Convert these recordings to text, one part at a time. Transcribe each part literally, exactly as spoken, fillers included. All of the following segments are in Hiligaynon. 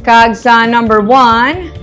Kag sa number one,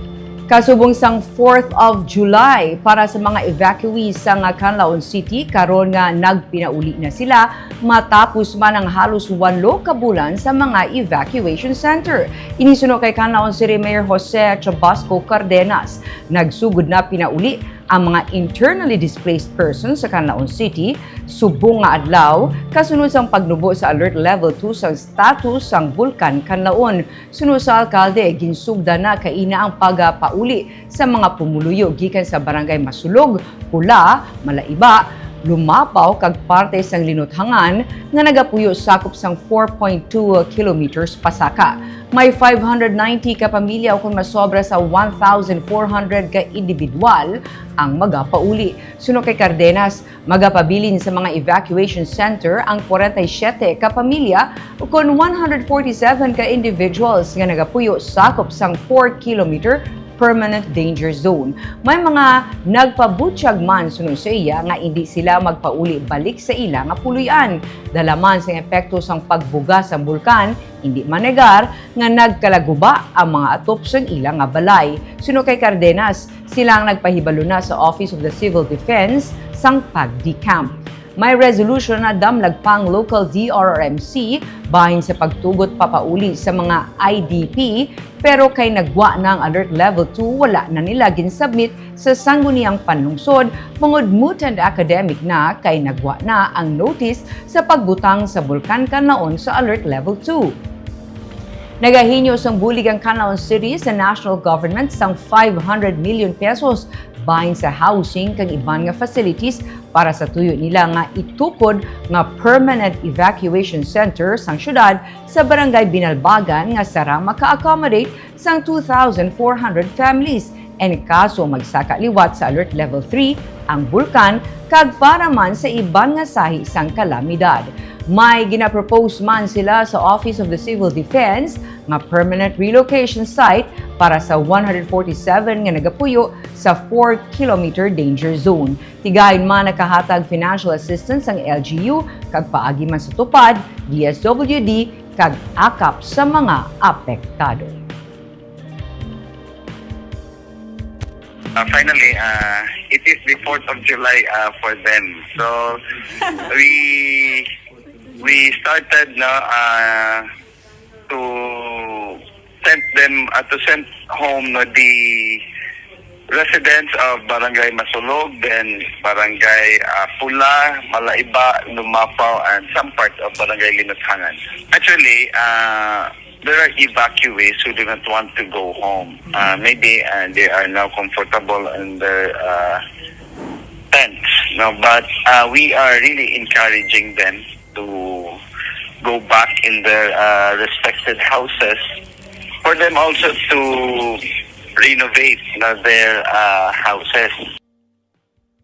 kasubong sang fourth of July para sa mga evacuees sa nga Canlaon City, karon nga nagpinauli na sila matapos man ang halos walo ka bulan sa mga evacuation center. Ini suno kay Canlaon City Mayor Jose Chabasco Cardenas. Nagsugod na pinauli ang mga internally displaced persons sa Canlaon City subong nga adlaw, kasunod sang pagnubo sa Alert Level two sa status sang Bulkan Canlaon. Suno sa alkalde, ginsugdan na kaina ang pagapauli sa mga pumuluyo gikan sa Barangay Masulog, Pula, Malaiba, Lumapaw kag parte sang Linuthangan nga nagapuyo sakop sang four point two kilometers pasaka. May five hundred ninety ka pamilya ukon masobra sa one thousand four hundred ka individual ang magapauli. Suno kay Cardenas, magapabilin sa mga evacuation center ang forty-seven ka pamilya ukon one hundred forty-seven ka individuals nga nagapuyo sakop sang four kilometer permanent danger zone. May mga nagpabutyag man, suno sa iya, nga indi sila magpauli balik sa ila nga puloy-an. Dala man sang epekto sang pagbuga sang bulkan, indi manegar nga nagkalaguba ang mga atop sang ila nga balay. Suno kay Cardenas, sila ang nagpahibalo na sa Office of the Civil Defense sang PAGDI camp. May resolution na damlag pang local D R R M C bahin sa pagtugot papauli sa mga I D P, pero kay nagwa na ang Alert Level two, wala na nila ginsubmit sa Sangguniang Panlungsod bangod moot and academic na kay nagwa na ang notice sa pagbutang sa Bulkan Canlaon sa Alert Level two. Nagahinyo sang bulig ang Canlaon City sa national government sang five hundred million pesos bahin sa housing kag iban nga facilities para sa tuyo nila nga itukod nga permanent evacuation center sang syudad sa Barangay Binalbagan nga sara maka-accommodate sang two thousand four hundred families. In kaso magsaka liwat sa Alert Level three ang bulkan kag para man sa iban nga sahi sang kalamidad. May ginapropose man sila sa Office of the Civil Defense nga permanent relocation site para sa one hundred forty-seven nga nagapuyo sa four kilometer danger zone. Tigayon man nakahatag financial assistance ang L G U kag paagi man sa TUPAD, D S W D, kag akap sa mga apektado. Uh, finally, uh, it is the fourth of July uh, for them. So, we we started no, uh, to send them, uh, to send home no, the residents of Barangay Masulog, then Barangay uh, Pula, Malaiba, Lumapaw, and some part of Barangay Linuthangan. Actually, uh, there are evacuees who do not want to go home. Uh, maybe uh, they are now comfortable in their uh, tents, no? But uh, we are really encouraging them to go back in their uh, respected houses for them also to renovate no, their uh, houses.